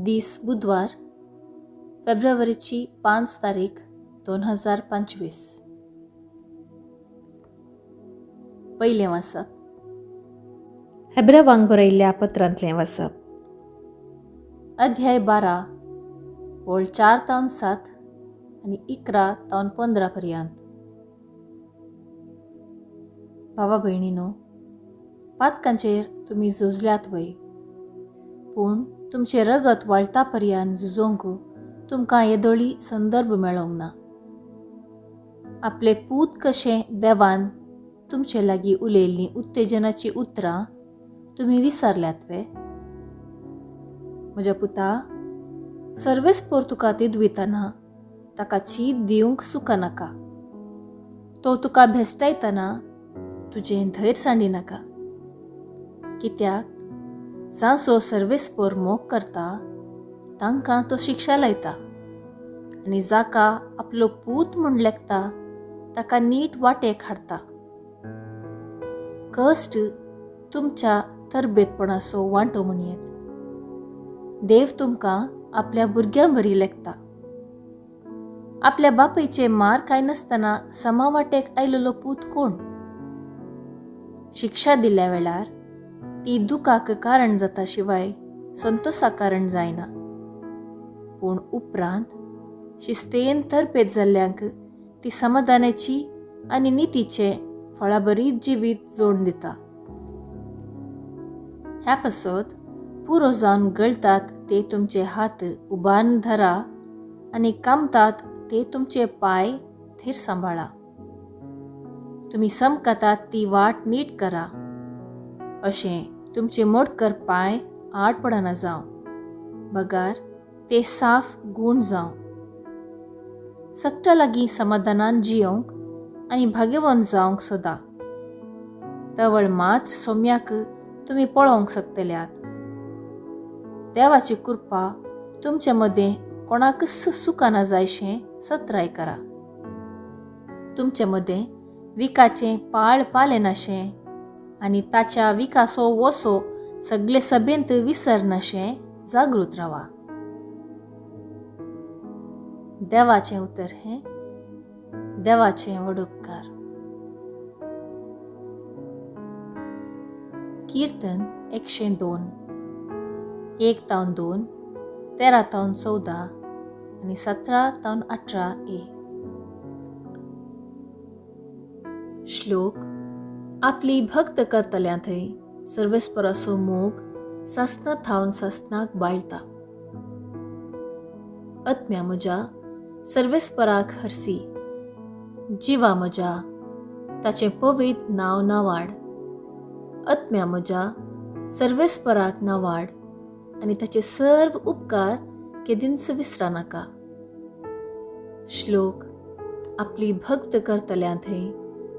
दीस बुधवार, फेब्रुवारीची 5 तारीख 2025. पयलें वाचप हेब्रेवांक बरयल्ल्या पत्रांतलें वाचप. अध्याय 12 ओळ 4 तावन 7 आनी 11 तावन 15 पर्यंत. भावा भयणीनो, पातकांचेर तुमी झुजल्यात वय, पूण तुमचें रगत वाळटा पर्यंत झुजोवंक तुमकां येदोळी संदर्भ मेळोंक ना. आपले पूत कशें देवान तुमचे लागीं उलयल्लीं उत्तेजनाचीं उतरां तुमी विसरल्यात वे? म्हज्या पुता, सर्वेस्पोर तुका तिदवितना ताका चीत दिवंक चुकनाका. तो तुका भेश्टायतना तुजें धैर्य सांडिनाका. कित्याक जांचो सर्वेस्पोर मोग करता तांकां तो शिक्षा लायता आनी जाका आपलो पूत म्हूण लेखता ताका नीट वाटेक हाडटा. कश्ट तुमच्या तरबेतपणाचो वांटो म्हणयेत. देव तुमकां आपल्या भुरग्यां बरी लेखता. आपल्या बापायचे मार खायनासतना समा वाटेक आयलेलो पूत कोण? शिक्षा दिल्ल्या वेळार ती दुखाक कारण जाता शिवाय संतोषा कारण जायना. पूण उपरांत शिस्तेन तरपेत जाल्ल्यांक ती समाधानाची आनी नितीचे फळाभरीत जिवीत जोडून दिता. ह्या पासत पुरो जावन गळतात ते तुमचे हात उबारून धरा आनी कामतात ते तुमचे पांय थीर सांबाळा. तुमी समकतात ती वाट नीट करा, अशें तुमचे मोडकर पांय आड पडना जावं, बगार ते साफ गूण जावं. सगटा लागीं समाधानान जियोवंक आनी भाग्यवंत जावंक सोदा. तवळ मात्र सोम्याक तुमी पळोवंक शकतल्यात. देवाची कृपा तुमचे मदें कोणाकच सुखाना जायशें सत्राय करा. तुमचे मदें विकाचें पाळ पालेनाशें आनी ताच्या विकासो वसो सगळे सभेंत विसरनाशें जागृत रावा. देवाचें उतर हें देवाचें व्हड उपकार. कीर्तन 102, 1 तावन 2, 13 तावन 14 आनी 17 तावन 18 ए. श्लोक आपली भक्त करतल्या थंय सर्वेस्पराचो मोग सासना थावन सासनाक बाळटा. आत्म्या म्हज्या सर्वेस्पराक हरसी, जिवा म्हज्या ताचें पवित्र नांव नावाड. आत्म्या म्हज्या सर्वेस्पराक नावाड आनी ताचे सर्व उपकार केदींच विसरानाका. श्लोक आपली भक्त करतल्या थंय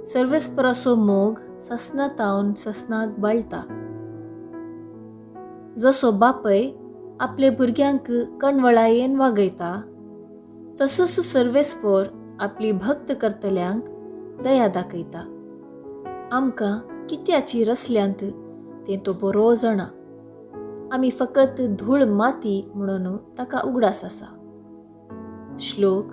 सर्वेस्पराचो मोग ससना तावन ससनाक बाळटा. जसो बापय आपले भुरग्यांक कणवळायेन वागयता तसोच सर्वेस्पोर आपली भक्त करतल्यांक दया दाखयता. आमकां कित्याची रसल्यांत तें तो बरो जाणा. आमी फकत धूळ माती म्हणून ताका उगडास आसा. श्लोक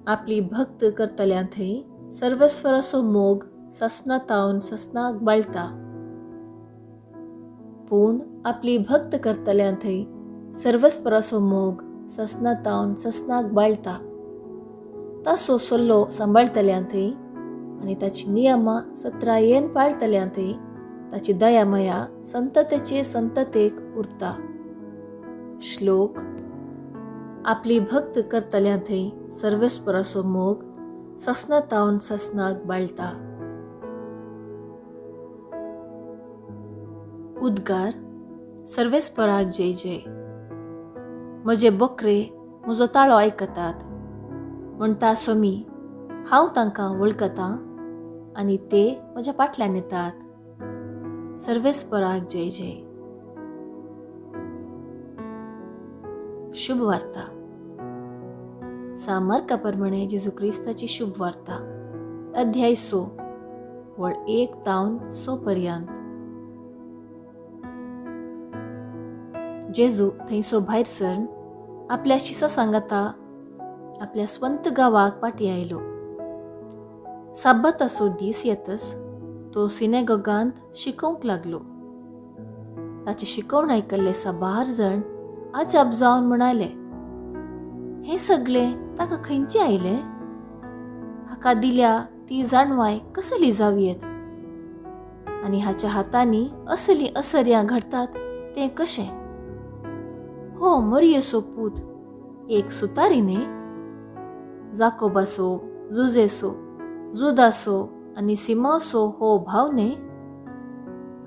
आपली भक्त करतल्या थंय सर्वेस्पराचो मोग ससना तावन ससनाक बाळटा. पूण आपली भक्त करतल्या थंय सर्वेस्पराचो मोग ससना तावन ससनाक बाळटा. ताचो सल्लो सांबाळटल्या थंय आनी ताची नियमां सत्रायेन पाळटल्या थंय ताची दयामया संततेचे संततेक उरता. श्लोक आपली भक्त करतल्या थंय सर्वेस्पराचो मोग ससना तावन ससनाक बाळटा. उद्गार सर्वेस्पराक जय जय. म्हजे बकरे म्हजो ताळो आयकतात म्हणटा सोमी, हांव तांकां वळखतां आनी ते म्हज्या फाटल्यान येतात. सर्वेस्पराक जय जय. शुभ वार्ता. सामार्का प्रमाणे जेजू क्रिस्ताची शुभ वार्ता, अध्याय 6 वळ 1 तावन 6 पर्यंत. जेजू थंयसो भायर सरन आपल्या शिसा सांगाता आपल्या स्वंत गांवाक पाटी आयलो. साब्बाताचो दीस येतच तो सिनेगोगांत शिकोवंक लागलो. ताची शिकवण आयकल्ले साबार जण अजाप जावन म्हणाले, हें सगळें ताका खंयचें आयलें? हाका दिल्या ती जाणवाय कसली जावयेत आनी हाच्या हातांनी असलीं असर्यां घडतात तें कशें? हो मरियेचो पूत एक सुतारी न्ही? जाकोबाचो, जुजेचो, जुदाचो आनी सिमांवचो हो भाव न्ही?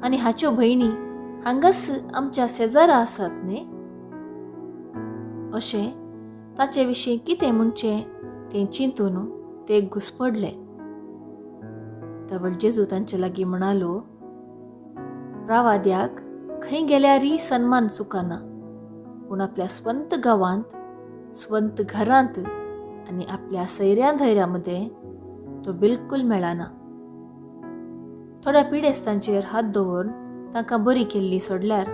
आनी हाच्यो भयणी हांगाच आमच्या शेजारा आसात न्ही? अशें ताचे विशीं कितें म्हणचें तें चिंतून ते घुसपडले. तवळ जेजू तांचे लागीं म्हणालो, प्रावाद्याक खंय गेल्यारय सन्मान चुकना, पूण आपल्या स्वंत गांवांत, स्वंत घरांत आनी आपल्या सैऱ्यां धैर्या मदें तो बिलकूल मेळना. थोड्या पिडेस्तांचेर हात दवरून तांकां बरी केल्ली सोडल्यार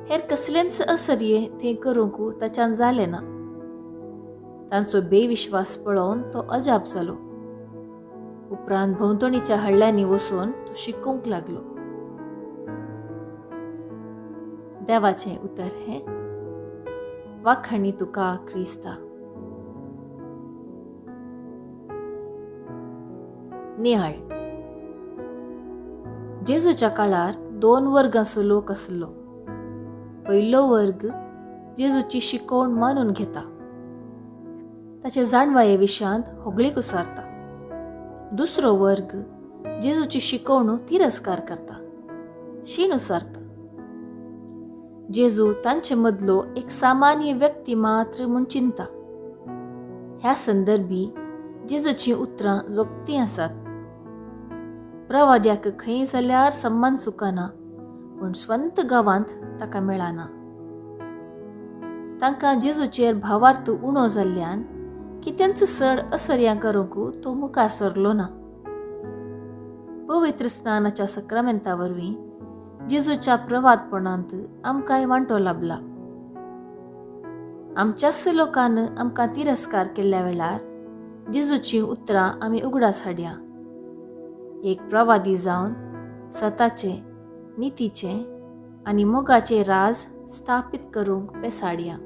हेर कसलेंच असरये थंय करूंक ताच्यान जालें ना. तांचो बेविश्वास पळोवन तो अजाप जालो. उपरांत भोंवतणीच्या हळ्ळ्यांनी वचून तो शिकोवंक लागलो. देवाचें उतर हें. वाखाणी तुका क्रिस्ता. निहाळ. जेजूच्या काळार दोन वर्गांचो लोक आसलो. पयलो वर्ग जेजूची शिकवण मानून घेता, ताचे जाणवाये विशयांत होगळीक उसारता. दुसरो वर्ग जेजूची शिकवण तिरस्कार करता, शीण उसारता. जेजू तांचे मदलो एक सामान्य व्यक्ती मात्र म्हूण चिंता. ह्या संदर्भी जेजूचीं उतरां जोगतीं आसात. प्रवाद्याक खंय जाल्यार सम्मान चुकना, पूण स्वंत गांवांत ताका मेळना. तांकां जेजूचेर भावार्थ उणो जाल्ल्यान कितेंच चड असर्यां करूंक तो मुखार सरलो ना. पवित्र स्नानाच्या सक्रामेंता वरवीं जेजूच्या प्रवादपणांत आमकांय वांटो लाबला. आमच्याच लोकान आमकां तिरस्कार केल्ल्या वेळार जेजूचीं उतरां आमी उगडास हाडया. एक प्रवादी जावन सताचें, नितीचें आनी मोगाचें राज स्थापीत करूंक पेसाडया.